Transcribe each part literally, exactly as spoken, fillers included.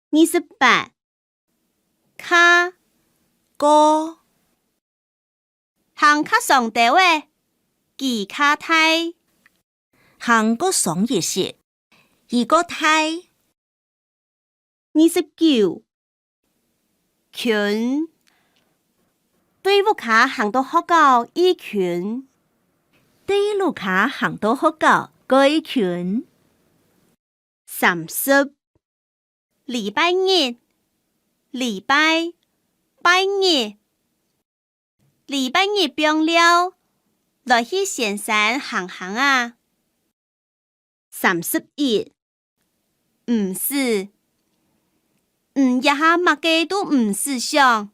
二十八，較，過，行較上兜仔，佢較大。行過上一息，佢較大。二十九，近，對屋下行到學校已近。對屋下行到學校蓋近。 三十，禮拜日，禮拜，拜日。禮拜日放尞，來去仙山行行啊。三十一，毋使，你這下麼个都毋使想。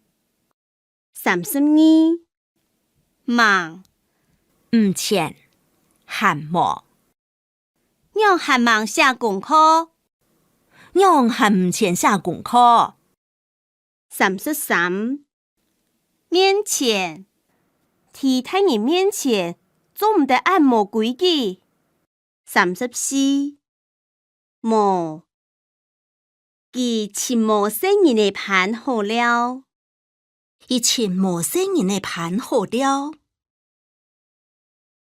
三十二，吂，毋曾，還無。仰還吂寫功課？仰還毋曾寫功課？三十三，面前，在大人面前，做毋得恁無規矩。三十四， 無，佢盡無細人仔般好尞。佢盡無細人仔般好尞。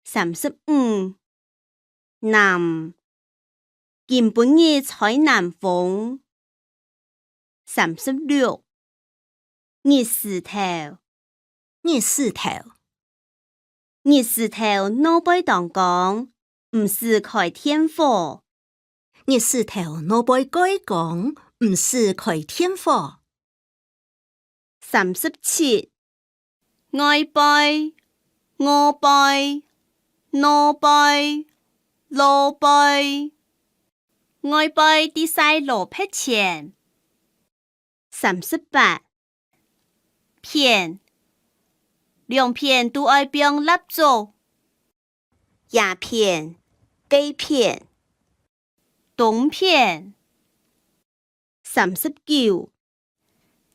三十五，南，今晡日吹南風。三十六，日時頭，日時頭。 日時頭外背當光，毋使開電火。日時頭外背蓋光，毋使開電火。三十七，外背，外背，外背，外背。外背在曬蘿蔔前。 三十八，片，兩片都愛放蠟燭。這片，該片。東片。三十九，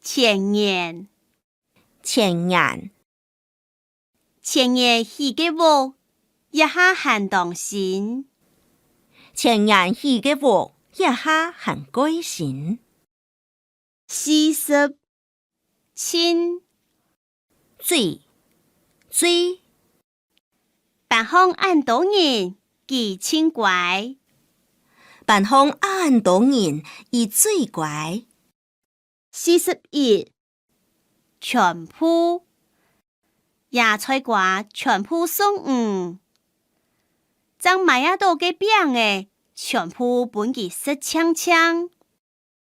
前年，前年。 前年起个屋，這下還當新。前年起个屋，這下還蓋新。四十，盡，最，最。班項恁多人，佢盡乖。班項恁多人，佢最乖。 四十一，全部，野菜瓜全部送你。正買啊到个餅仔，全部分佢食淨淨。